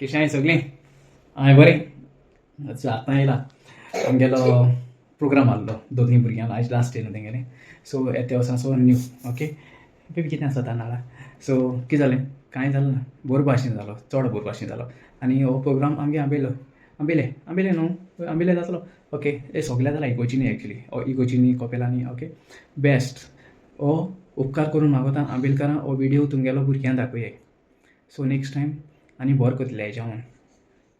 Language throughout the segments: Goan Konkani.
कशें आहाय सगळीं? हांवें बरें. अच्छा, आतां येयला. आमगेलो प्रोग्राम आहलो दोगीं भुरग्यांक, आयज लास्ट डे न्हू तेंगेलें. सो येते वर्सा सो न्यू. ओके बेबी, कितें आसा नाळा? सो कितें जालें? कांय जालें ना, बरो भाशेन जालो, चड बरो भाशेन जालो. आनी हो प्रोग्राम आमगे आंबेलो आंबेले आंबेले न्हू, आंबेले जातलो. ओके, हे सगळे जाला इगोर्जीनी, एक्चुली इगोर्जीनी कोपेलांनी. ओके, बेस्ट हो उपकार करून मागोता आंबेलकारां, हो विडियो तुमगेलो भुरग्यांक दाखोवया. सो नेक्स्ट टायम आनी बरो करतले. हेज्या हून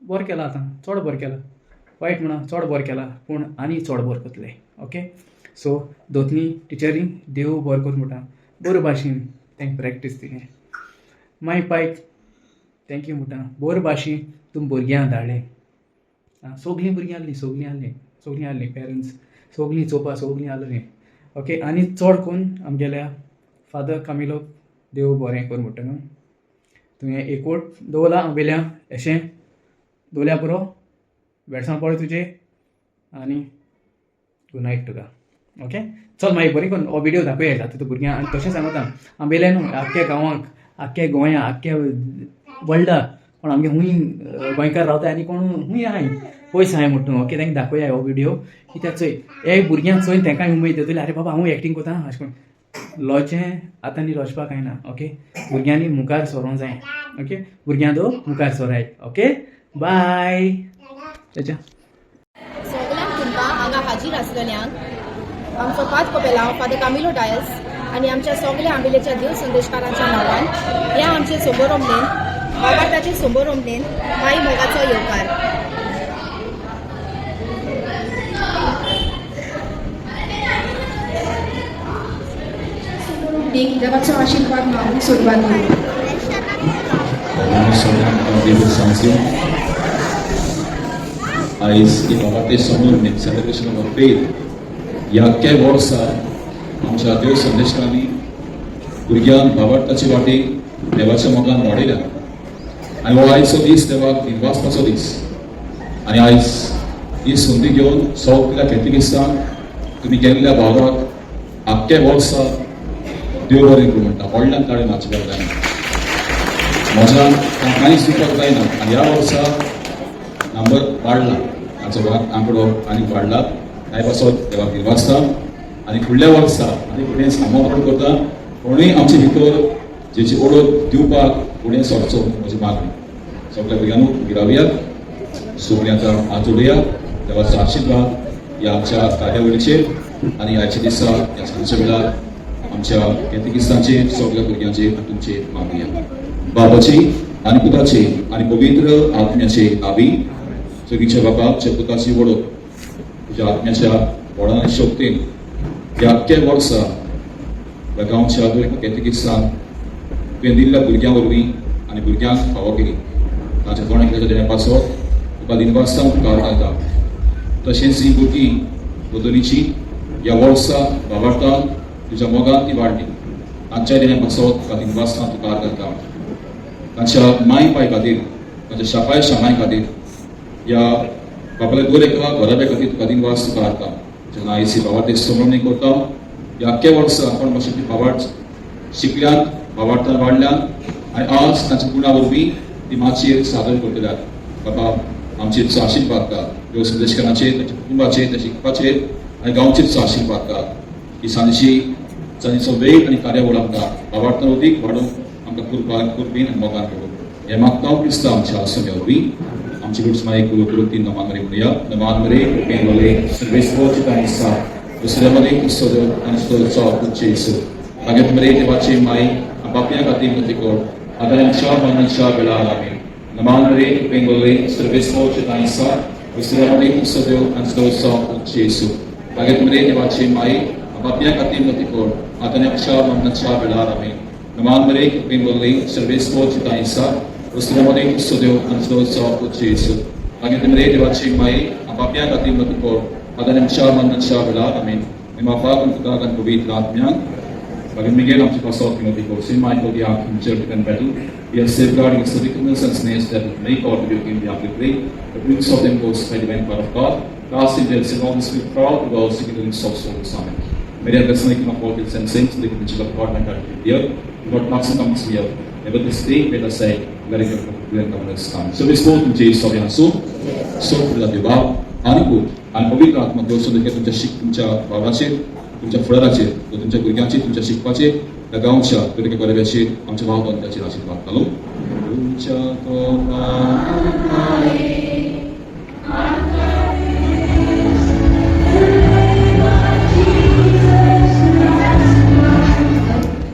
बरें केलां, आतां चड बरें केलां, वायट म्हणा, चड बरें केलां, पूण आनी चड बरें करतले. ओके, सो दोतनी टिचरींक देव बरें करूं म्हणटा. बरे भाशेन तांकां प्रॅक्टीस दिलें. माय पायक thank you म्हणटा, बरे भाशेन तुमी भुरग्यांक धाडलें. सगलीं भुरगीं आहलीं, सगलीं आहलीं, सगलीं आहलीं, पेरंट्स सगलीं चोवपा सगलीं आहलीं. ओके, आनी चड करून आमगेल्या फादर कामिलो देव बरें करूं म्हणटा न्हू. तुवें एकवट दवरला आंबेल्या, अशें दवरल्या पुरो. वेडसां पळय तुजें आनी गूड नायट तुका. ओके, चल मागीर बरें करून हो विडियो दाखोवया जाता तुका भुरग्यांक. आनी तशें सांगता, आंबेल्या न्हू, आख्ख्या गांवांक, आख्ख्या गोंया, आख्ख्या वर्ल्डा कोण आमगे हूंय गोंयकार रावता आनी कोण हूंय आहाय पयस आहाय म्हणटा तूं. ओके, तांकां दाखोवया हो विडियो. कित्याक चोय, हे भुरग्यांक चोय, तांकांय उमेद येतली, आरे बाबा, हांव एक्टींग करता अशें करून. लॉचें आतां न्ही, लॉचपाक कांय ना. ओके, भुरग्यांनी मुखार सरोंक जाय. ओके, भुरग्यां दो मुखार सराय. ओके, बाय तेच्या. सगल्यांक तुमकां हांगा हाजीर आसलेल्यांक आमचो पाद कपेलांव फादर कामिलो डायस आनी आमच्या सगल्या आंबेलेच्या देव संदेशकारांच्या नांवान ह्या आमचे सोबोरोमलेन, बाबार्थाचे सोबोरोमलेन माई मोगाचो येवकार. देवाचो आशिर्वाद मागून सुरवात करूं. सगळ्यांक देव सांगची. आयज ही बाबा समोर सेलिब्रेशन ऑफ फेथ. ह्या अख्ख्या वर्सा आमच्या देव संदेशकांनी भुरग्यांक बाबार्थाची वाटेक देवाच्या मोगान वाडयल्या आनी हो आयचो दीस देवाक दिनवासपाचो दीस. आनी आयज ही संदी घेवन सगल्या कॅथलिकिस्तांक तुमी केल्ल्या वावराक आख्ख्या वर्सा देव बरें करूं म्हणटा. व्हडल्यान ताळी मारची जायना, म्हज्यान कांयच दिवपाक जायना. आनी ह्या वर्सा नंबर वाडला, आमचो आंकडो आनीक वाडला. ह्या पासत देवाक दिनवासता. आनी फुडल्या वर्सा आनी फुडें आमंत्रण करता, कोणूय आमचे भितर जेची ओळख दिवपाक फुडें सरचो म्हजी मागणी. सगल्या भुरग्यांक गिरावया, सगळीं आतां हात जोडया. देवाचो आशिर्वाद ह्या आमच्या कार्यावळीचेर आनी आयच्या दिसा ह्या सांजच्या वेळार आमच्या कॅथलिकिस्तांचेर, सगल्या भुरग्यांचेर आनी तुमचेर मागुया. बाबाची आनी पुताची आनी पवित्र आत्म्याचे आवी. सगळीच्या बापाच्या पुताची वळख तुझ्या आत्म्याच्या व्हडा आनी शक्तीन ह्या अख्ख्या वर्सा ह्या गांवच्या कॅथलिकिस्तान तुवें दिल्ल्या भुरग्यां वरवीं आनी भुरग्यांक फावो केली. तांच्या तोंडाक देण्या पासत तुका दिनवासता, उपकार घालता. तशेंच ही भुरगीं बदलीची ह्या वर्सा बाबार्थान तुज्या मोगान ती वाडली. तांच्या देण्या पासत तुका दिनवासता, उपकार घालता. तांच्या माय पाय खातीर, तांच्या शापाय शामाय खातीर, ह्या बापाल्या दर एका घराब्या खातीर तुका दिनवास तुका हाडटा. जेन्ना आयज बाबा ते समरणी करता, ह्या अख्ख्या वर्सा आपण मातशें ती बाबार्थ शिकल्यान, बाबार्थान वाडल्यान आनी आज तांच्या गुणा वरवीं ती माचयेर सादर करतल्यात. बाबा, आमचेर आशिर्वाद घाल. देव संदेशकारांचेर, तांच्या कुटुंबाचेर, तांच्या शिकपाचेर आनी गांवचेर आशिर्वाद घाल. ही सांजची सांजेचो वेळ आनी कार्यावळ आमकां बाबार्थान अदीक वाडोवंक आमकां कृपा कृपेन आनी मोगान करूं हें मागता क्रिस्तांव आमच्या आसम्या वरवीं. आमची गुड्स माई कुरू कुरू तीन नमान मरे म्हणूया. नमान मरे, कृपेन भरले, सर्वेस्पर तुझा सा. दुसऱ्यामध्ये क्रिस्तो आणि स्तोत्राचो उच्च येसू. मागीर मरे देवाची माई, पापयां खातीर विनंती कर, आता आमच्या मरणाच्या वेळार. आमेन. नमान मरे, कृपेन भरले, सर्वेस्पर तुझा सा. दुसऱ्यामध्ये क्रिस्तो आणि स्तोत्राचो उच्च येसू. मागीर मरे देवाची माई, पापयां खातीर विनंती कर, आता आमच्या मरणाच्या वेळार. आमेन. नमान मरे, कृपेन भरले, सर्वेस्पर तुझा सा. दुसऱ्यामध्ये क्रिस्तो आणि स्तोत्राचो उच्च येसू. मागीर मरे देवाची माई, पापयां खातीर विनंती कर, आता आमच्या मरणाच्या वेळार. आमेन. महिमा पुताक आनी पवित्र आत्म्याक. Bagay Miguel आमचे पासत विनंती कर. Saint Michael the Archangel, defend battle. He has safeguarding us the wickedness and snares that will make God rebuke him, we humbly pray. The prince of them goes by divine power of God. Cast in death, all the spirit proud, the world seeking the wings of souls. Amen. May the blessing of all and saints, the angel of God, my God, here. God knocks and comes here. Never this day, let us say, welcome. Service तुमची सगळ्यां आसूं. सो देव बाप आनी पूत आनी पवित्र आत्मा देव संदेश तुमच्या शिक तुमच्या वावराचेर, तुमच्या फुडाराचेर, तुमच्या भुरग्यांचेर, तुमच्या शिकपाचेर, त्या गांवच्या तुमच्या बऱ्याचेर, आमच्या भाव पंथाचेर आशिर्वाद घालूं तुमच्या. तो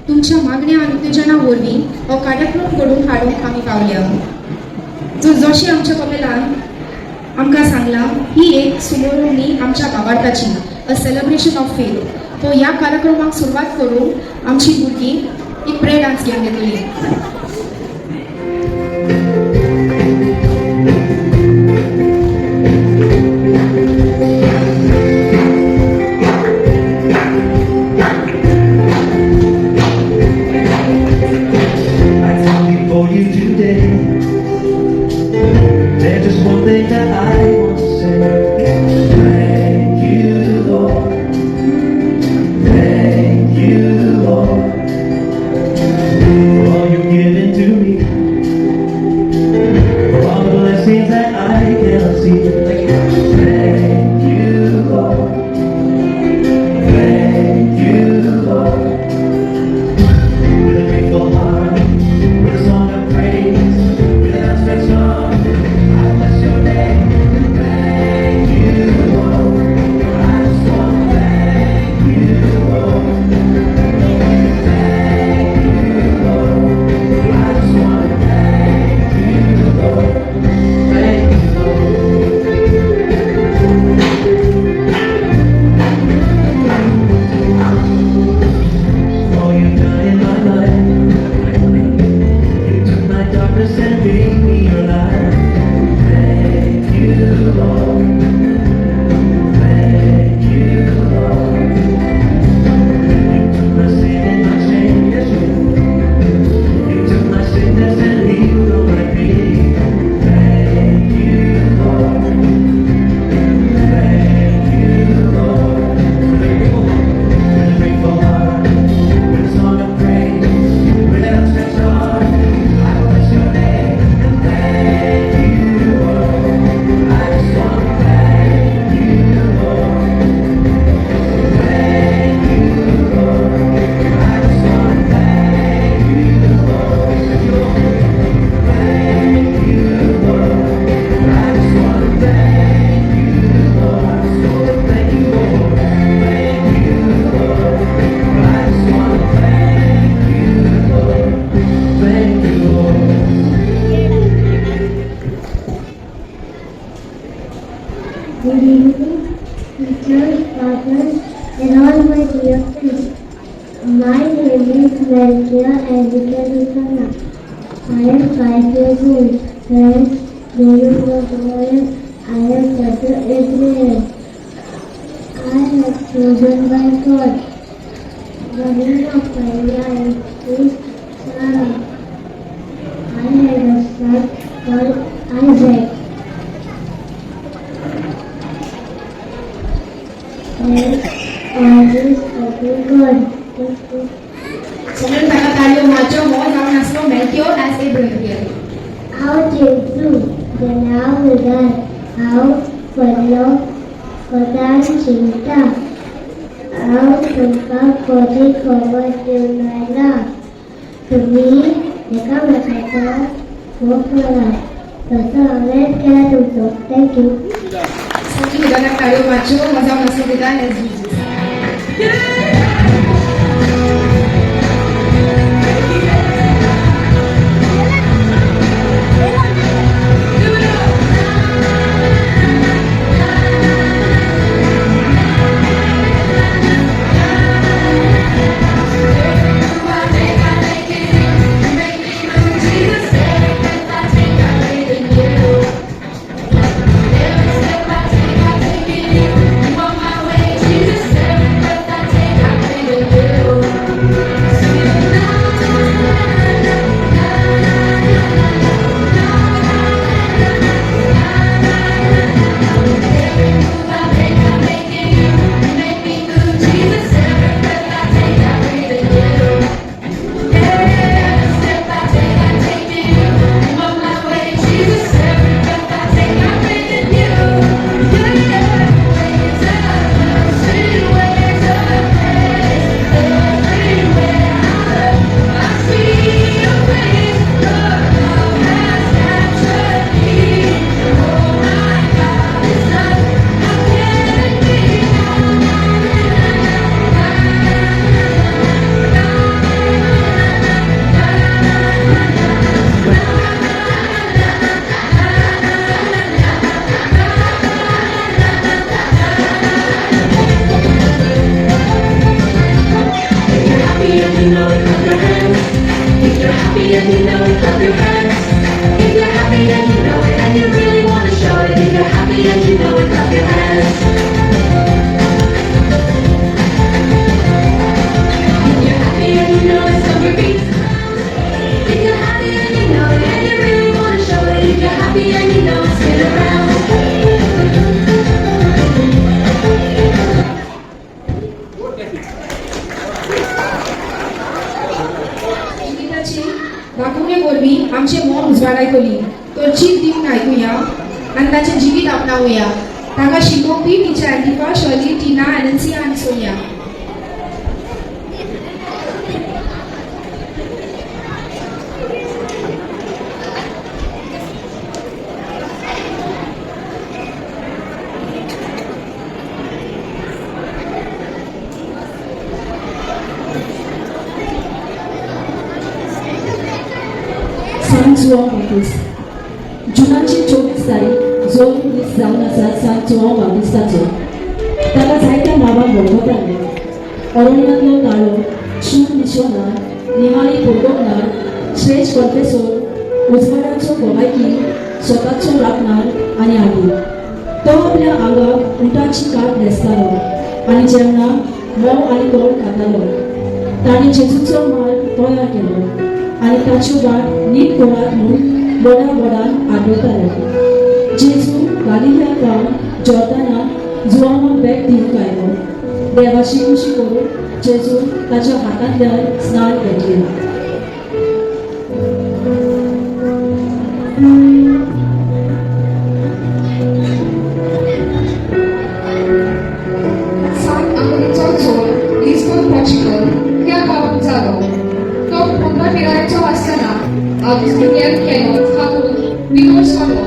तुमच्या मागण्या आनी उत्तेजना वरवीं हो कार्यक्रम घडोवन हाडूंक आमी पावल्या. जो जशें आमच्या कपेलान आमकां सांगलां, ही एक सुमोरणी आमच्या भावार्थाची, अ सेलिब्रेशन ऑफ फेथ. तो ह्या कार्यक्रमाक सुरवात करून आमची भुरगीं एक प्रेयर डान्स घेवन येतली. I come before you today. There's just one thing that I want to say. Thank you, Lord. Thank you, Lord, for all you've given to me. For all the blessings that I cannot see. Thank you, Lord. Thank you, Lord. With a grateful heart, with a song of praise, with an outstretched arm, I bless your name. Thank you, Lord. I just want to thank you, Lord. Thank you, Lord. I just want to thank you, Lord. Thank you, Lord. For all you've done in my life. You took my darkness and made me your light. Thank you, Lord. Thank you, Lord. You took my sin and my shame, yes, you did. You took my sickness and healed all my pain. Thank you, Lord. Thank you, Lord. With a grateful heart, with a song of praise, with an outstretched arm, I will bless your name and thank you, Lord. I just want to thank you, Lord. Thank you, Lord. I just want to thank you, Lord. Thank you, Lord. I just want to thank you, Lord. I just want to thank you, Lord. Thank you, Lord. I just want to thank you, Lord. Thank you, Lord. Good evening, teachers, fathers, and all my dear friends. My name is Melkia Enrique Susana. I am 5 years old. Friends, do you know who I am? I am Father Abraham. I am chosen by God. The name of my wife is Sarah. I have a son called Isaac. And always obey God. Thank you. सगळ्यांनी ताका ताळयो मारच्यो. हो जावन आसलो मेल्क्योर एस एब्राहिम. हांव जेजू, जेन्ना उदर हांव व्हडलो पदान शिकता. हांव तुमकां बरी खबर घेवन आयला. तुमी एकामेकाचो मोग करात, तसो हांवें केला तुमचो. Thank you. सगळीं विधानाक ताळयो मारच्यो. हो जावन आसलो विधान S Jesus. happy and you know it, clap your hands. If you're happy and you know it, stomp your feet. If you're happy and you know it, and you really wanna show it. If you're happy and you know it, spin around. जिविताची दाखोवणे वरवीं आमचें मोग उजवाडायतली तर चीत दिवन आयकुया आनी ताचें जिवीत आपणावया. ताका शिकोवपी टिचर अँटिफा, शर्ली, टिना, एनन्सिया आनी Sonia. Sant Joao Baptist. जुनाची 24 तारीख जो दीस जावन आसा सांत जुआंव बाप्तिस्ताचो. ताका जायत्या नांवान वळखताले. अरण्यांतलो ताळो, शूर मिशोनार, निमाणी कोरगोटनार, श्रेश्ठ कॉन्फेसोर, उजवाडाचो गोवायकी, स्वताचो राखणार आनी आदी. तो आपल्या आंगाक उंटाची कात न्हेसतालो आनी जेवणाक म्होंव आनी गोड खातालो. ताणें जेजूचो मार्ग तयार केलो आनी ताच्यो वाट नीट करात म्हूण व्हडा व्हडान आड्डतालो. जेजू गालिलिया गांव जॉर्दनाक जुआंवाक भेट दिवंक आयलो. देवाची खुशी करून जेजून ताच्या हातांतल्यान स्नान घेतलें. सांत आंतोनीचो जोर लिस्बन, पोर्चुगल ह्या गांवांत जालो. तो 15 पिरायेचो आसतना आगुस्तिनियन केनोत हातूंत भितर सरलो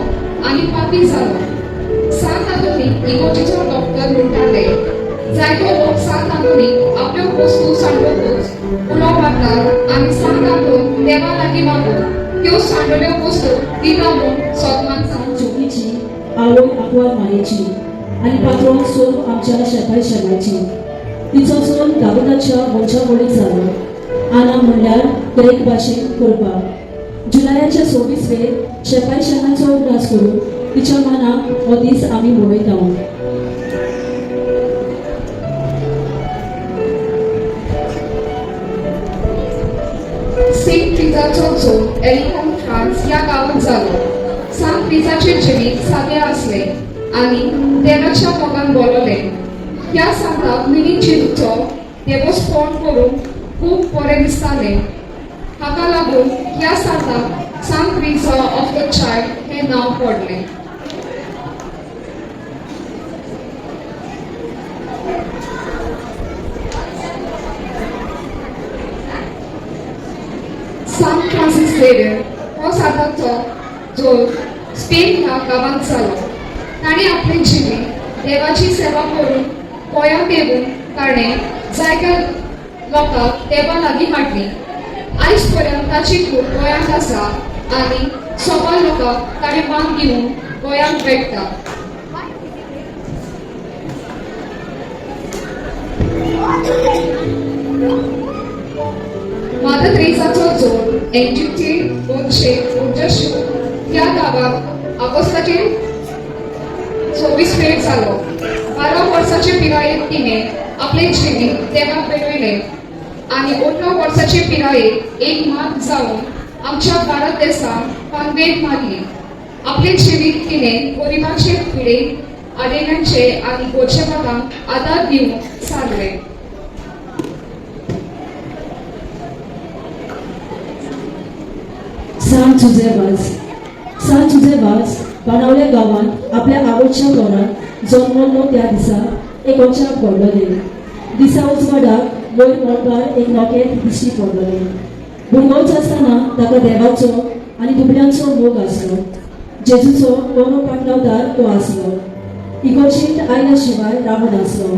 आनी पापी जालो. सांत आंतोनीक इगोर्जेचो डॉक्टर म्हणटाले. जायतो लोक सांत आंतोनीक आपल्यो वस्तू सांडवकूच उलो मारतात आनी सांत आंतोन देवा लागीं मागून त्यो सांडलेल्यो वस्तू दिता म्हूण सोदमान सांत ज्योतीची आवय आंकवार मायेची आनी पात्रोन सोद आमच्या शेताय शेणाची. तिचो जल्म दाविदाच्या वंशावळीत जालो. आना म्हणल्यार ग्रेक भाशेंत कृपा. जुलयाच्या 26 वेर शेपाय शेणाचो उगडास करून तिच्या मानाक हो दीस आमी मनयता. सेंट ट्रिजाचो जोर एलिहोम, फ्रांस ह्या गांवांत जालो. सांत ट्रिजाचें जिवीत सादें आसलें आनी देवाच्या मोगान भरलें. ह्या सांताक मिनी जेजूचो देवस्पण करूंक खूब बरें दिसतालें. हाका लागून ह्या सांताक Sant Teresa of the Child हें नांव पडलें. सांत फ्रांसीस झेवियर हो सांताचो जोर स्पेन ह्या गांवांत जालो. ताणें आपलें जिवीत देवाची सेवा करून गोंयांत येवन ताणें जायत्या लोकांक देवा लागीं हाडली. आयज पर्यंत ताची कूड गोंयांत आसा आनी सोबार लोकांक ताणें मान दिवन गोंयांत भेटता. मादर तेरेसाचो जोर एंजिचे दोनशे उर्जशू ह्या गांवांत ऑगस्टाचे 26 वेळ जालो. 12 वर्साचे पिरायेर तिणें आपलें जिवीत देवाक भेटयलें आनी 18 वर्साचे पिरायेर एक मात जावन आमच्या भारत देशांत पानवेद मारली. आपलें जिवीत तिणें गरिबांचे पिडेक, आडेल्यांचे आनी गोरजेपणाक आदार दिवन सारलें. सांत जुझे वाज. सांत जुझे वाज बाणावले गांवांत आपल्या आवडच्या घरांत जल्मल्लो. त्या दिसा एक अजाप घडलेलें. दिसा उजवाडाक वयर मळबार एक नोकेत दिश्टी पडलेलें. भुरगोच आसतना ताका देवाचो आनी दुबळ्यांचो मोग आसलो. जेजूचो बरो पाटलावदार तो आसलो. इगोर्जेंत आयल्या शिवाय रावनासलो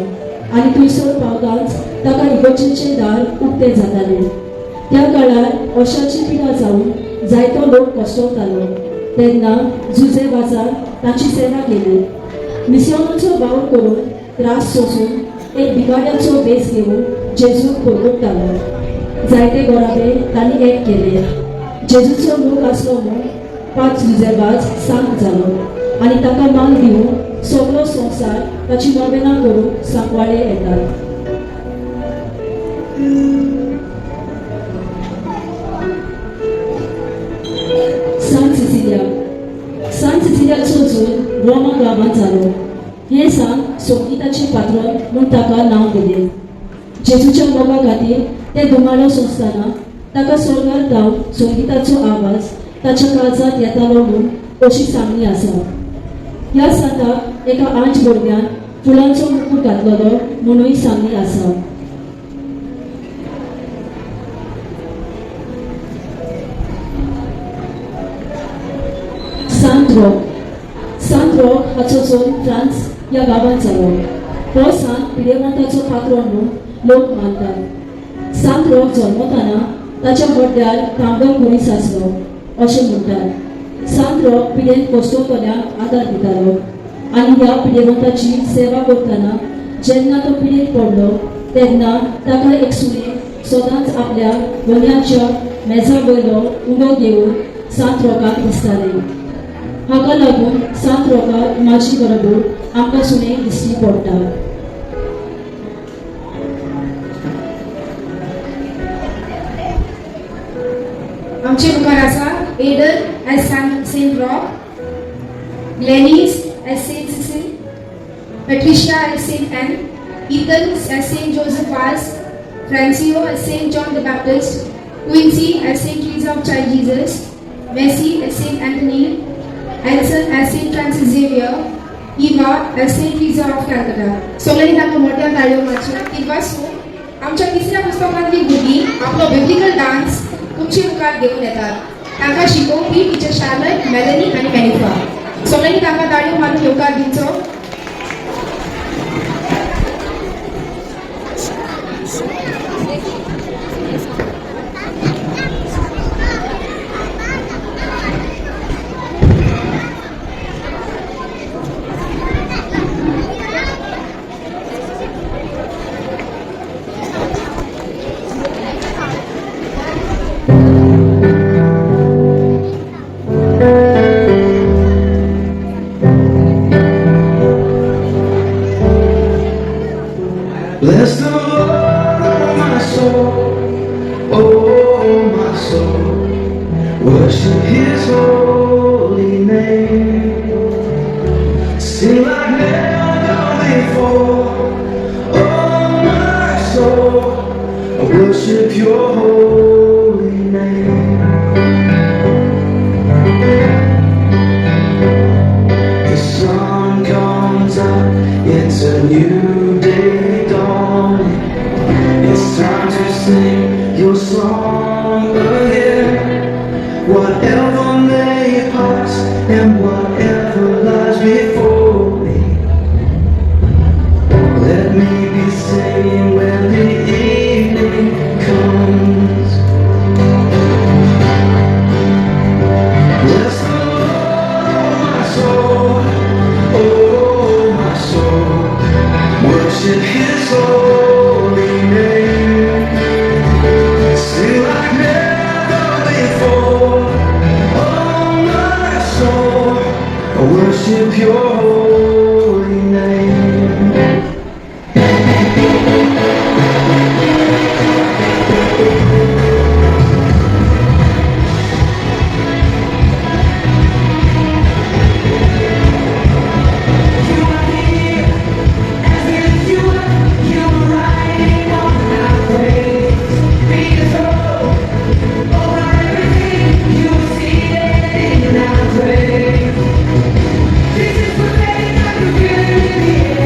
आनी थंयसर पावताच ताका इगोर्जेचें दार उक्तें जातालें. त्या काळार अशाची पिडा जावन जायतो लोक कश्टवतालो तेन्ना जुझे वाजार ताची सेवा केली. मिसळांचो वावर करून, त्रास सोसून, एक भिकाऱ्याचो भेस घेवन जेजूक परगटतालो. जायते गोराबे तांणी एक केले. जेजूचो मोग आसलो म्हूण पांच जुझे वाज सांत जालो. आनी ताका मान दिवन सगळो संवसार ताची नोवेनां करूंक सांकवाळे येतात. सान सिसिलिया. सान सिसिलियाचो जल्म रोमा गांवांत जालो. हें सांत संगीताचें पात्रोन म्हूण ताका नांव दिलें. जेजूच्या मोगा खातीर ते धुमाळो सोंसतना ताका स्वर्गार धांवन संगीताचो आवाज ताच्या काळजांत येतालो म्हूण अशी सांगणी आसा. ह्या सांताक एका आंज भुरग्यान फुलांचो मुकूट घातलेलो म्हणूय सांगणी आसा. सांत रॉक. सांत रॉक हाचो जल्म फ्रांस ह्या गांवांत जालो. हो सांत पिडेवंताचो पात्रोन म्हूण लोक मानतात. सांत रॉक जल्मताना ताच्या हड्ड्यार तांबडो खुरीस आसलो अशें म्हणटात. सांत रॉक पिडेन कोसतोतल्यांक आदार दितालो आनी ह्या पिडेवंताची सेवा करतना जेन्ना तो पिडेन पडलो तेन्ना ताका एक सुणें सदांच आपल्या गोंयाच्या मेजा वयलो उंडो घेवन सांत रॉकाक दिसतालें. हाका लागून सांत रॉकाक माजी बरोबर आमकां सुणें दिश्टी पडटा. आमचे मुखार आसा Aiden as Saint Roch, Glenis as Saint Cecil, Patricia as Saint Anne, Ethan as Saint Joseph Vaz, Francio as Saint John the Baptist, Quincy as Saint Teresa of Child Jesus, Messi as Saint Anthony, Anson as Saint Francis Xavier, Eva as Saint Teresa of Calcutta. सगळ्यांनी तांकां मोठ्या ताळयो मारच्यो. तिनवासून आमच्या तिसऱ्या पुस्तकांतली भुरगीं आपलो बिब्लिकल डान्स तुमचे मुखार घेवन येतात. तांकां शिकोवपी टिचर शार्लट, मेलनी आनी मेनिफा. सगळ्यांनी तांकां ताळयो मारून येवकार दिवचो. Bless the Lord, oh my soul, oh my soul. Worship His holy name. Sing like never before, oh my soul. I worship Your holy name. The sun comes up, it's a new day dawning. It's time to sing your song again. Whatever may pass and whatever lies before me, let me be singing when the evening comes. Bless the Lord, oh my soul, oh my soul. Worship His holy name. Sing like never before, oh my soul. I worship Your holy name. You are here as we lift you up. You are riding on our praise. Be the throne over everything. You are seated in our praise. This is prophetic. I can feel it in the air.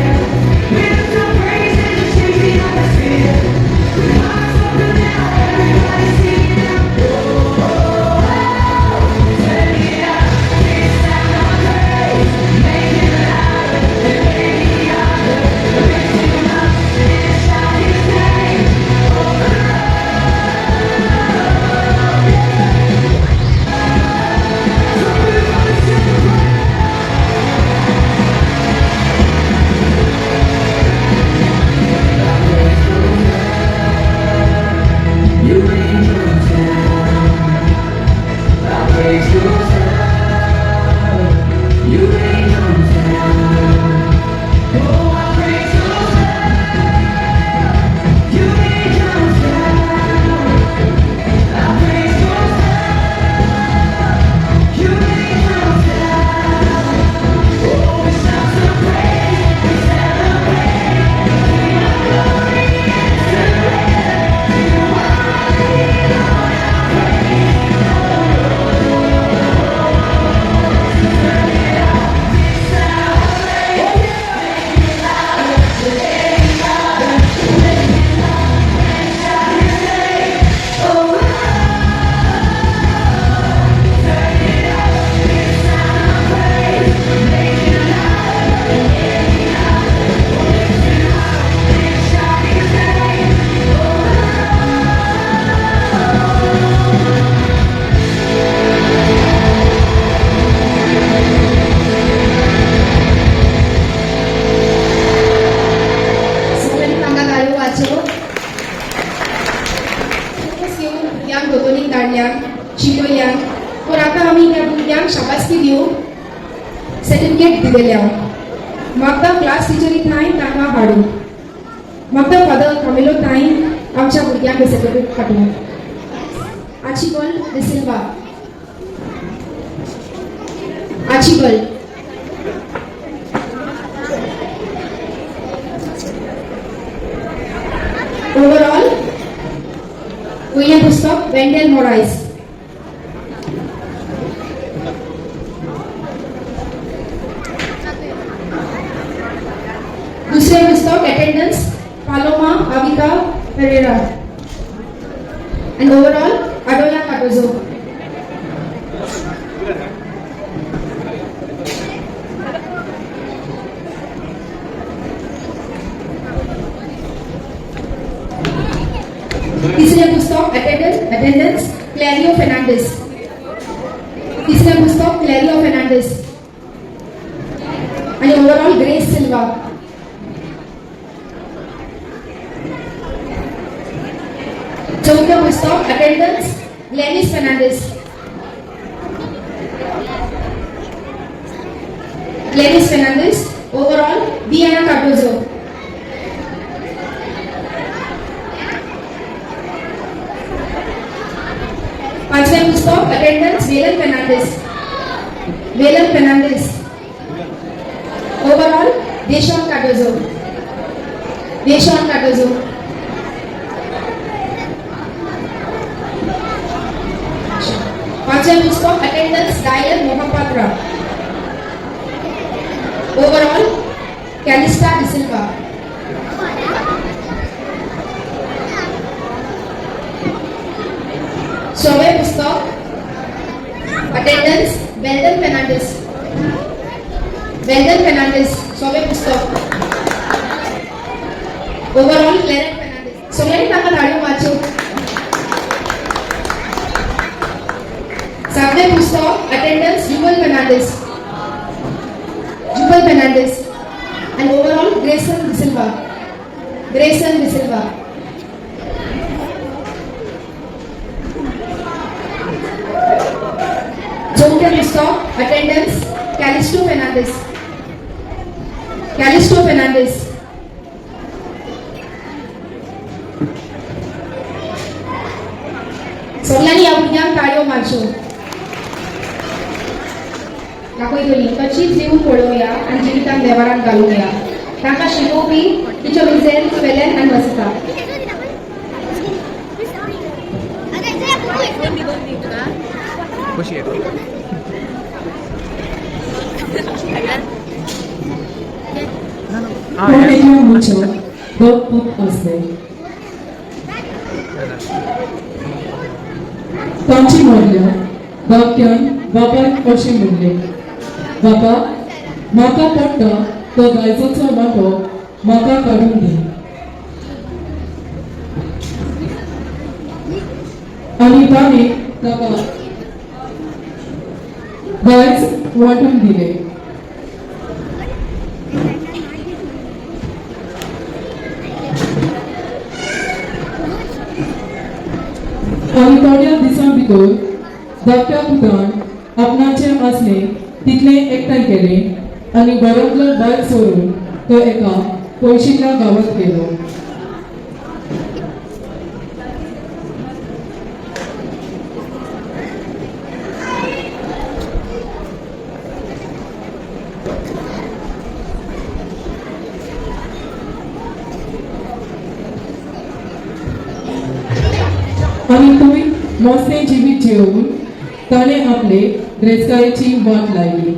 Certificate दिलेल्या. मागता क्लास टिचरी थांय तांकां हाडूं. मागता फादर कामिलो थांय आमच्या भुरग्यांक सर्टिफिकेट हाडूं. आचिबल डिसिल्वा. आचिबल. ओवरऑल वयलें पुस्तक वेंडेल मोरायस. दुसरें पुस्तक attendance Paloma Avita Pereira and overall Adola Cardozo. तिसरें पुस्तक अटेंडन्स क्लॅरियो फेर्नांडीस. तिसरें पुस्तक क्लॅरियो फेर्नांडीस आनी ओवरऑल ग्रेस सिल्वा. चवथें पुस्तक अटेंडन्स ग्लॅनिस फेर्नांडीस. ग्लॅनिस फेर्नांडीस, ओवरऑल बियाना कार्डोजो. पांचवें पुस्तक अटेंडन्स वेलन फेर्नांडीस. वेलन फेर्नांडीस, ओवरऑल देशॉन कार्डोजो. देशॉन कार्डोजो. पांचवें पुस्तक अटेंडन्स डायलन मोहापात्रा. ओवरऑल कॅलिस्टा डिसिल्वा. सवें पुस्तक अटेंडन्स वेल्डन फेर्नांडीस. वेल्डन फेर्नांडीस, सवें पुस्तक. ओवरऑल क्लॅरन फेर्नांडीस. सगळ्यांनी तांकां ताळयो मारच्यो. सातवें पुस्तक अटेंडन्स जुबल फेर्नांडीस. जुबल फेर्नांडीस आनी ओवरऑल ग्रेसन डिसिल्वा. ग्रेसन डिसिल्वा. चवथें पुस्तक अटेंडन्स कॅलिस्टो फेर्नांडीस. कॅलिस्टो फेर्नांडीस. सगळ्यांनी ह्या भुरग्यांक ताळयो मारच्यो. दाखयतली तशीच दिवन पळोवया आनी जिवितान वेव्हारांत घालूया. तांकां शिकोवपी टिचर विझेल स्वेलन आनी वसिता. खुशी आहे. कोण एकल्या मनशाक दोग पूत आसले. तांची व्हडल्या धाकट्यान बापायक अशें म्हणलें, बापा, म्हाका पडटा तो दायजाचो वांटो म्हाका काडून दी. आनी ताणें ताका दायज वांटून दिलें. आनी थोड्या दिसां भितर धाकट्या पुतान आपणाचें आसलें तितलें एकठांय केलें आनी घरांतलो भायर सरून तो एका पयशिल्ल्या गांवांत गेलो. आनी थंय मोसें जिवीत जेवन ताणें आपले गिरेस्तकायेची वाट लायली.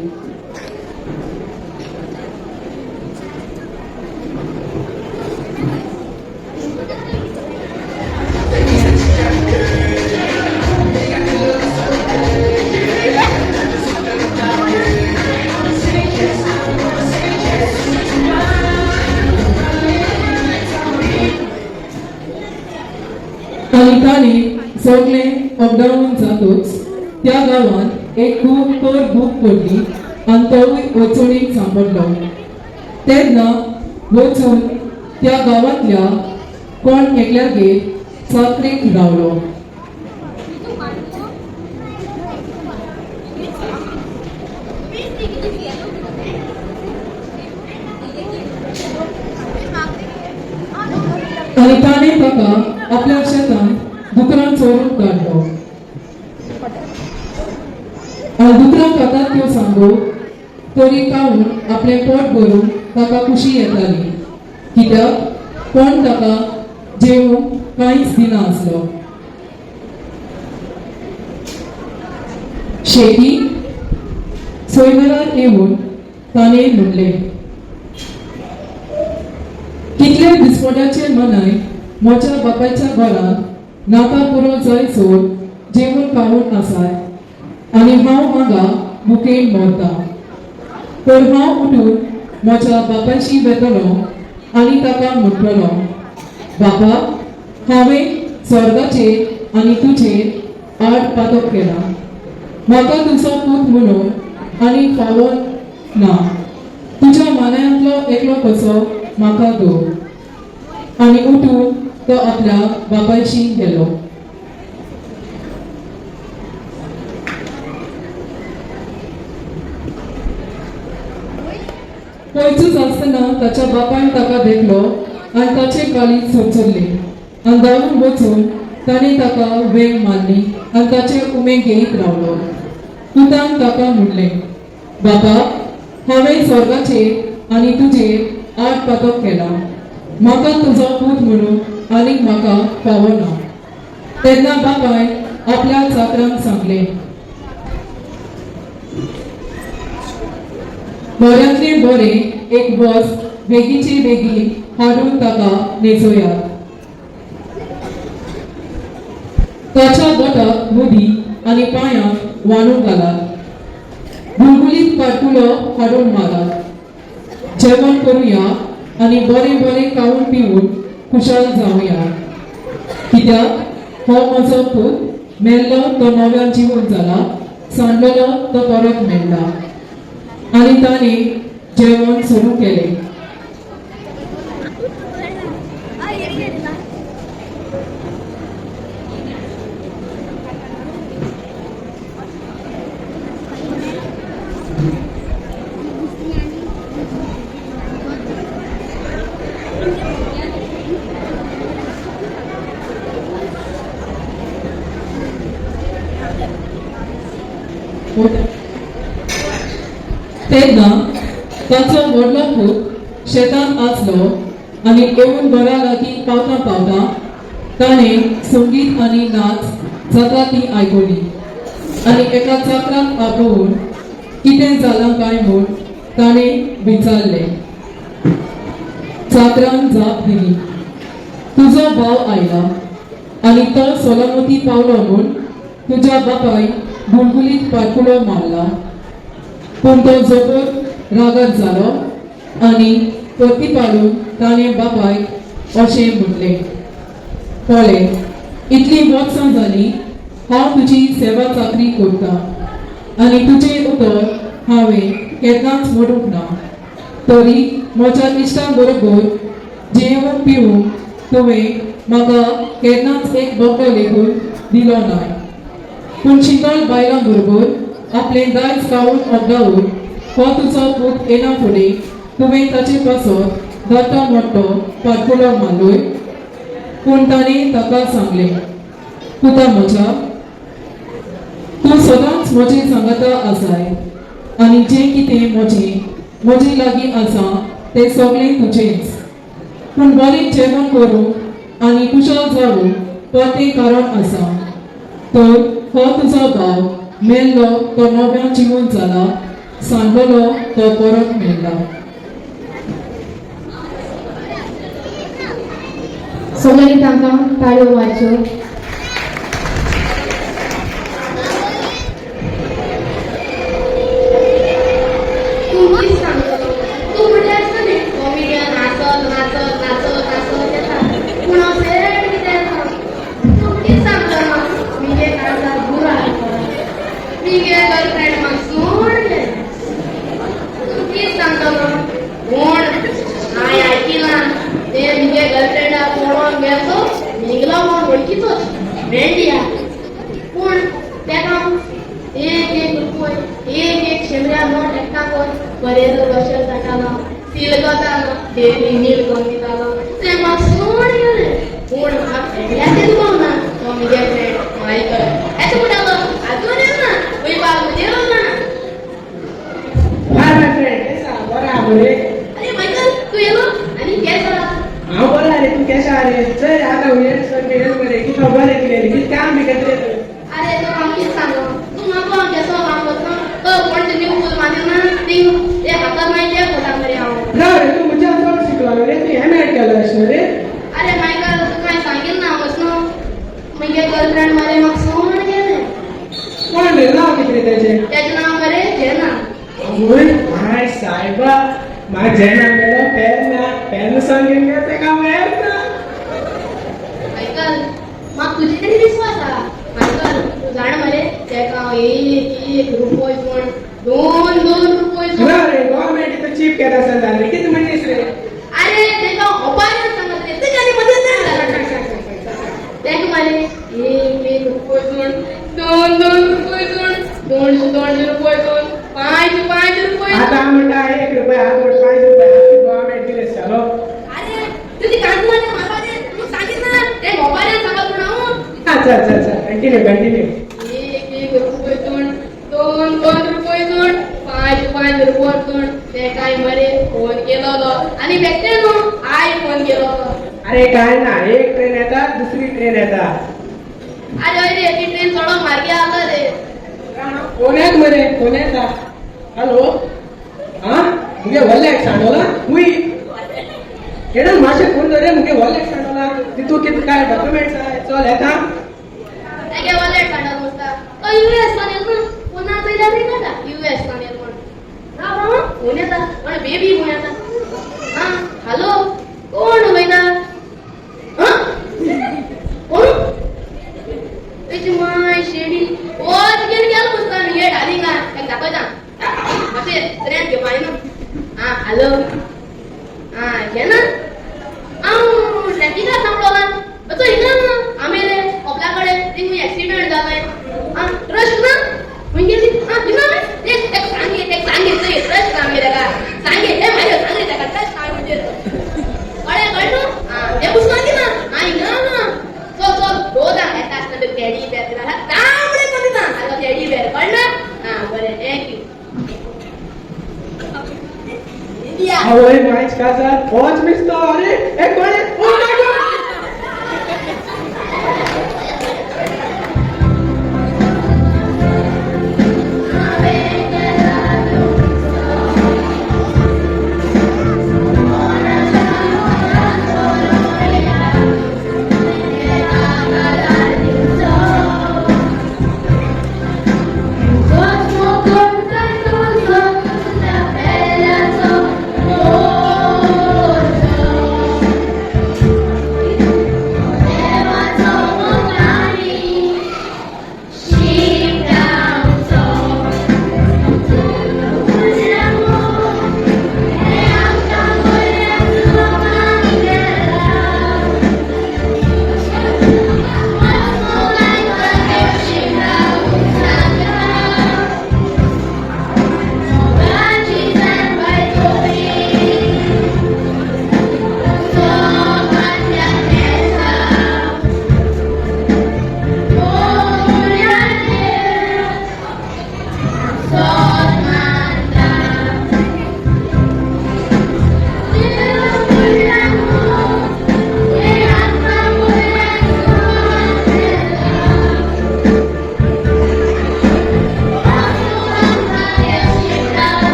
आनी ताणें सगळें अपडावन जातूच त्या गांवांत एक खूब खर भूक पडली आनी तोवूय अडचणीक सांपडलो. तेन्ना वचून त्या गांवांतल्या कोण एकल्यागेर चाकरेक रावलो. आनी ताणें ताका आपल्या शेतांत दुकरां चोरून काडलो आनी दुकरां खातात त्यो सांगो तरी खावन आपलें पोट भरून ताका खुशी येताली, कित्याक कोण ताका जेवूंक कांयच दिना आसलो. शेती सोयमरार येवन ताणें म्हणलें, कितले दिसपट्याचे मनाय म्हज्या बापायच्या घरांत नाका पुरो जाय सोड जेवण खावन आसाय आनी हांव हांगा भुकेन मरता. तर हांव उठून म्हज्या बापायशी वेतलो आनी ताका म्हणटलो, बापा, हांवें स्वर्गाचेर आनी तुजेर आड पातक केला. म्हाका तुजो पूत म्हणून आनी फावो ना. तुज्या मानायांतलो एकलो कसो म्हाका दवर. आनी उठून तो आपल्या बापायशी गेलो. पयसूच आसतना ताच्या बापायन ताका देखलो आनी ताचे काळीज चरचरलें आनी धांवून वचून ताणें ताका वेंग मारली आनी ताचे उमे घेयत रावलो. पुतान ताका म्हणलें, बाबा, हांवें स्वर्गाचेर आनी तुजेर आड पातक केला. म्हाका तुजो पूत म्हणून आनीक म्हाका फावो ना. तेन्ना बापायन आपल्या चाकरांक सांगलें, बऱ्यांतलें बरें एक बस बेगीचे बेगीन हाडून ताका न्हेसोयात. ताच्या बोटाक मुदी आनी पांयांक वाणू घालात. बुलबुलीत पाटकुलो हाडून मारात. जेवण करुया आनी बरें बरें खावन पिवन खुशाल जावया, कित्याक हो म्हजो पूत मेल्लो तो नव्यान जिवन जाला, सांडलेलो तो परत मेळ्ळा. आनी ताणें जेवण सुरू केलें. तेन्ना ताचो व्हडलो पूत शेतांत आसलो आनी येवन घरा लागीं पावता पावता ताणें संगीत आनी नाच जाता ती आयकली आनी एका चाकराक आपोवन कितें जालां काय म्हूण ताणें विचारलें. चाकरान जाप दिली, तुजो भाव आयला आनी तो सोलामती पावलो म्हूण तुज्या बापायन बुलबुलीत पाटकुलो मारला. पूण तो जबर रागार जालो आनी प्रतिपालून ताणें बापायक अशें म्हणलें, पळय, इतलीं वर्सां जालीं हांव तुजी सेवा चाकरी करता आनी तुजें उतर हांवें केन्नाच मोडूंक ना. तरी म्हज्या इश्टां बरोबर जेवण पिवूंक तुवें म्हाका केन्नाच एक बोकडो लेगून दिलो ना. पूण शिंदळ बायलां बरोबर आपलें दायज खावन ओगडावन हो तुजो पूत येना फुडें तुवें ताचे पासत दाटो मोटो पाटकुलो मारलोय. पूण ताणें ताका सांगलें, पुता म्हज्या, तूं सदांच म्हजे सांगाता आसाय आनी जें कितें म्हजे लागीं आसा तें सगळें तुजेंच. पूण बरें जेवण करूंक आनी कुशल जावूंक परतें कारण आसा. तर हो तुजो भाव मेल्लो तो नव्यान जिवन जाला, सांडलेलो तो परत मेळ्ळा. सगळ्यांनी तांकां ताळयो मारच्यो. तूं कितें सांगतलो? तूं म्हणल्यार आसता न्ही कॉमेडियन, नाचत नाचत नाचत नाचत येता, पूण हांव सेट कितें येता. तूं कितें सांगतलो? मुगे काळजार बुराक, मुगे गर्लफ्रेंड म्हाका सोडलें. तूं कितें सांगतलो? कोण हांवें आयकिलां ते मुगे गर्लफ्रेंडाक पळोवन गेलो मेगलो कोण वळखीचोच मेंडिया. पूण तेका एक एक रुपय, एक एक शेंबऱ्या नोट एकठां कर. बरें रोशेल जातालो, सील करतालो, डेली नील करून दितालो. तें म्हाका सोड गेलें. पूण म्हाका फ्रेंडाचें दुबाव ना. तो म्हगे फ्रेंड मायकल येता म्हणटालो, आजून येना वयपाक म्हजेर ना. हाय my friend, केसा बरा आहा मरे? अरे मायकल, तूं येयलो आनी केस आहा? हांव बरो रे, तूं केशा रे? चल आतां हुयेर सर मेळेल मरे, कितें खबर आहे तुगेली? कितें काम बी करता रे तूं? अरे तो हांव कितें सांगो, तूं म्हाका हांव केसो हांव वचो तो कोण ते न्यू फूल मान्य ना थिंग ते हाका मागीर ते फोटा मरे हांव. ना रे, तूं म्हज्या चड शिकलो रे, तूं एम एड केलो अशें रे? अरे मायकल, तुका हांवें सांगिल्लें ना वचनो, म्हगे गर्लफ्रेंड मरे म्हाका सोड गेलें. कोण रे? नांव कितें रे तेजें? तेजें नांव मरे जेना. आवय माय सायबा, म्हाका जेना मेलो पेरना पेरना सांग गेले तेका मेरना. मायकल, म्हाका तुजे तरी विस्वास आहा. मायकल, तूं जाण मरे, तेका हांव एक एक रुपय सोड, दोन दोन रुपय सोड. ना रे, गव्हर्मेंट इतू चीप केला आसा रे, कितें म्हणीस रे? अरे तेका ओपाऱ्यान सांगत रे, तेका आनी मदत ना. तेका मरे एक एक रुपय सोड, दोन दोन रुपय सोड, दोनशे दोनशे रुपय सोड, पांच पांच रुपय. आतां म्हणटा एक रुपया हात जोड, 5 रुपया गव्हर्मेंट दिले चालो. अरे तुजी कांत मारले मारपाचें तूं सांगीत ना, ते ओपाऱ्यान सांगत म्हूण हांव. अच्छा अच्छा अच्छा, कंटिन्यू कंटिन्यू. एक एक रुपय सोड, दोन दोन रुपय सोड, पांच पांच रुपय सोड, ते काय मरे फोन केलोलो आनी बेश्टे न्हू I phone केलोलो. अरे काय ना, एक ट्रेन येता दुसरी ट्रेन येता. अरे हय रे, ती ट्रेन चडो मार्गे आसा रे. फोन येत मरे, फोन येता. हॅलो, हा मुगे व्हडले एक सांडोला हुई केडन मातशें फोन धर रे, मुगे व्हडले एक सांडोला तितू कितें काय डॉक्युमेंट्स आहा, चल येता. तेगे वॉलेट सांडल मुसता तो यू एस सान येल ना, फोना चोयल्यार रे काडटा यू एस सान येल म्हण. राव राव, फोन येता कोण बेबी फोन येता. आं हॅलो, कोण उलयता? आं कोण? तेजी माय शेडी वच घेवन गेलो मुसता हे डालिंगा ताका दाखयता मातशें ट्रेन घेवपा न्हू. आं हॅलो, आं घेना हांव ट्रॅफिकार सांपडोला असो हिंगा आमी रे कोपला कडेन थिंग एक्सिडंट जालाय. आं रश ना खंय गेली? आं हिंगा ते तेका सांगे, तेका सांगे, चोय रश ना आमी ताका सांगे, हे मागीर सांगे ताका रश ना म्हणजे कळ्ळें कळ्ळें न्हू? आं तें पुसना ना. आं हिंगा ना, चल चल रोजां येता आसतना ते टेडी बेर तांबडे करून दिता सारको टेडी बेर, कळ्ळें ना? आं बरें, thank you. आवय मायच काजार पोच मिसतो. अरे हे कोण? ओ my God.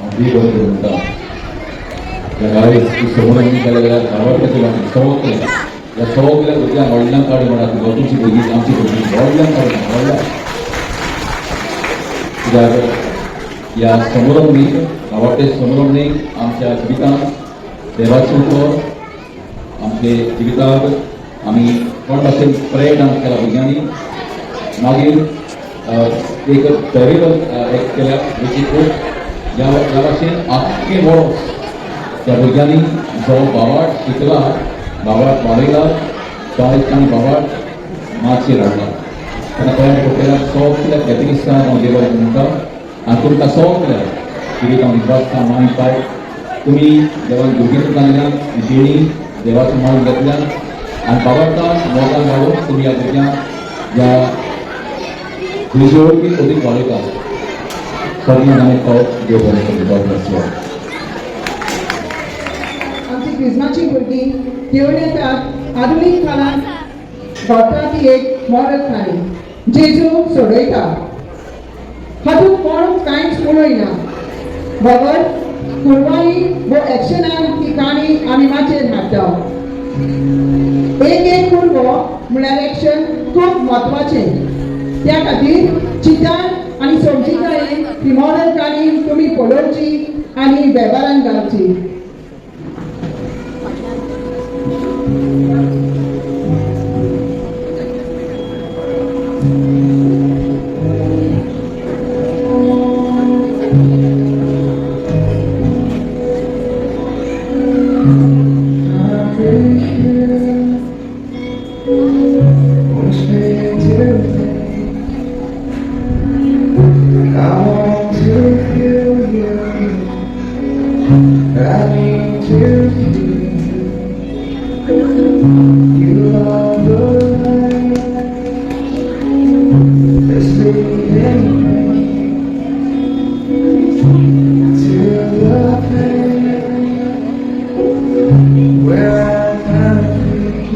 हांव बरें म्हणटा, ह्या गाडयेक समोर केल्या जाल्यार गांवांतल्या वाटेन सगळे ह्या सगळ्या भुरग्यांक व्हडल्यान काडू म्हणा. तुमची भुरगीं, आमची भुरगीं व्हडल्यान काडू, व्हडल्यान. कित्याक ह्या समारंभी भावार्ते समारंभी आमच्या जिवितांत देवाचें उतर आमचे जिविताक आमी कोण भाशेन प्रेयर डान्स केला भुरग्यांनी, मागीर एक पॅरेबल एक केल्या विचित्र. ह्या ह्या भाशेन आख्खें वर्स त्या भुरग्यांनी जो भावार्थ शिकला, भावार्थ वाडयला, तो आयज तांणी भावार्थ माचयेर हाडला. तेन्ना गोंया कोपेलाक सगल्या कॅथलिक्सांक हांव देवाक म्हणटा आनी तुमकां सगल्या जिवीत हांव विश्वासता माय पाय तुमी देवान भुरगीं तुमकां दिल्या, देणी देवाचें मान घेतल्यान आनी भावार्थान मोगान वाडोवन तुमी ह्या भुरग्यांक ह्या क्रिजोवकी अदीक वाडयता. सगळ्यांक आनी फावट देव बरें करूं. God bless you. आमची क्रिजमाची भुरगीं घेवन येतात आधुनीक काळांत घडटा ती एक मॉरल काणी, जेजू सोडयता. हातूंत कोण कांयच उलयना, बगर कुरवांनी वो एक्शनान ही काणी आमी माचयेर हाडटा. एक एक कुरवो म्हळ्यार एक्शन खूब म्हत्वाचें. त्या खातीर चिंतान आनी समजिकायेन ही मॉरल काणी तुमी पळोवची आनी वेव्हारान घालची. I want to feel you. I need to feel you. You are the light that's leading me to the place where I am free.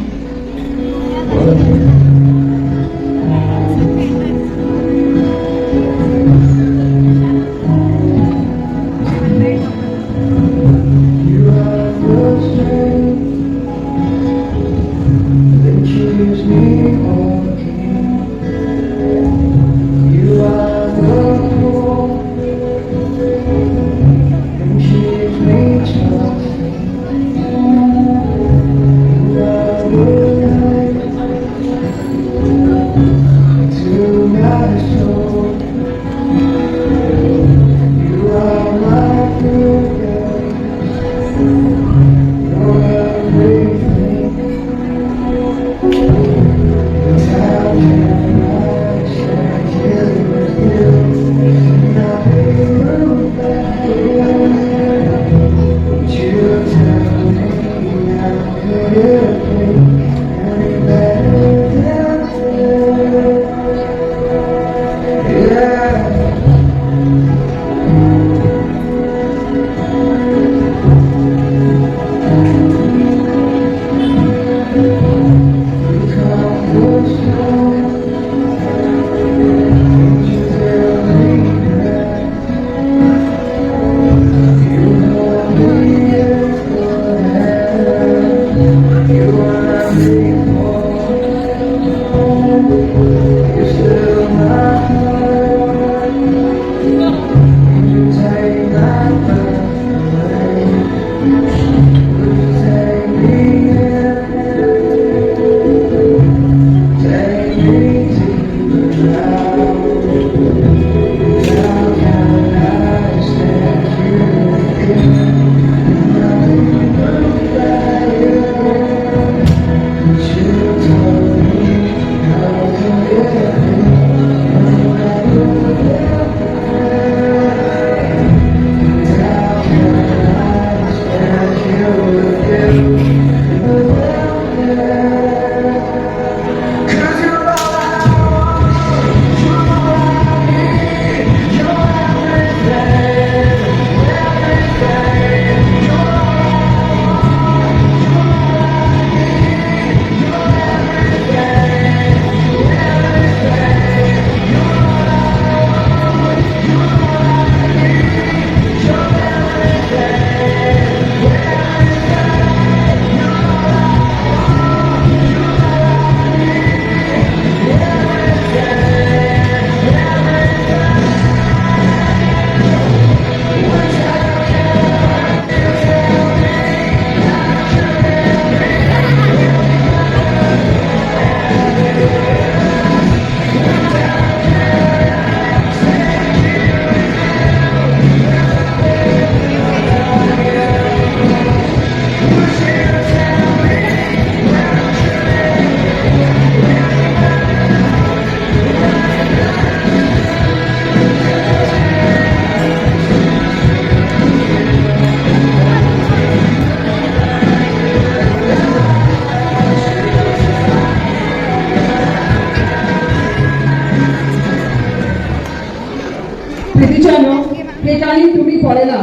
हे काणी तुमी पळयला.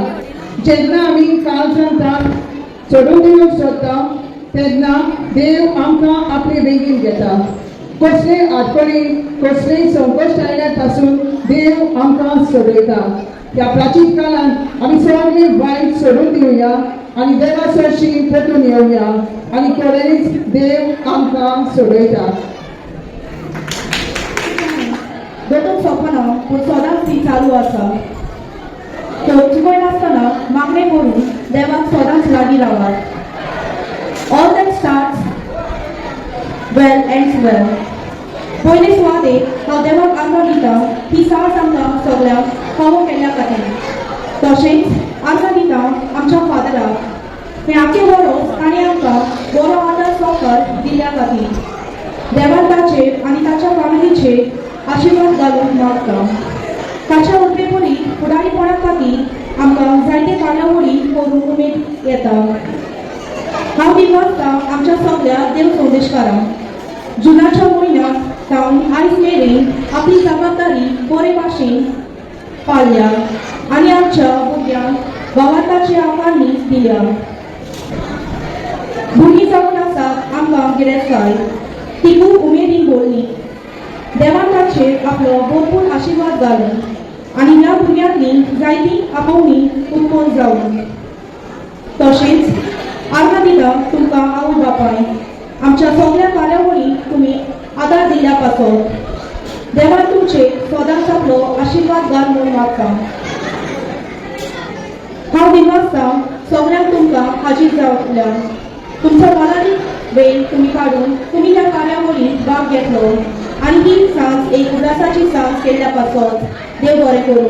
जेन्ना आमी काळजान चडून दिवंक सोदता तेन्ना देव आमकां आपले वेगीन घेता. कसले आडखळी, कसलेय संकश्ट आयल्यार पासून देव आमकां सोडयता. ह्या प्राचीन काळांत आमी सगळे वायट सोडून दिवया आनी देवा सरशी परतून येवया आनी खरेंच देव आमकां सोडयता. दोतोर सोंपना पूण सदांच ती चालू आसा. तर चुकयनासतना मागणें करून देवाक सदांच लागीं रावात. All that starts well ends well. पयले सुवातेर हांव देवाक आर्गां दिता ही सास आमकां सगळ्यांक फावो केल्ल्या खातीर. तशेंच आर्गां दिता आमच्या फादराक, हें आख्खें वरोस ताणें आमकां बरो आदार सहकार दिल्ल्या खातीर. देवान ताचेर आनी ताच्या फॅमिलीचेर आशिर्वाद घालूंक मागता. ताच्या उर्बेपरी फुडारीपणा खातीर आमकां जायते कार्यावळी करूंक उमेद येता. हांव दिनवासता आमच्या सगळ्या देव संदेशकारांक, जुनाच्या म्हयन्याक सावन आयज मेरेन आपली जबाबदारी बरे भाशेन पाळल्या आनी आमच्या भुरग्यांक भावार्थाची आकारणी दिल्या. भुरगीं जावन आसात आमकां गिरेस्ताय, ती खूब उमेदीन बोलली. देवान ताचेर आपलो भरपूर आशिर्वाद घालूं आनी ह्या भुरग्यांनी जायतीं आपोवणी उत्पन्न जावं. तशेंच आर्गां दिता तुमकां आवय बापाय, आमच्या सगळ्या कार्यावळीक तुमी आदार दिल्ल्या पासत. देवान तुमचेर सदांच आपलो आशिर्वाद घाल म्हूण मागता. हांव दिनवासता सगळ्यांक तुमकां हाजीर जावल्या. तुमचो मोलादीक वेळ तुमी काडून तुमी ह्या कार्यावळींत भाग घेतलो आनी ही सांज एक उदासाची सांज केल्ल्या पासत. देव बरें करूं.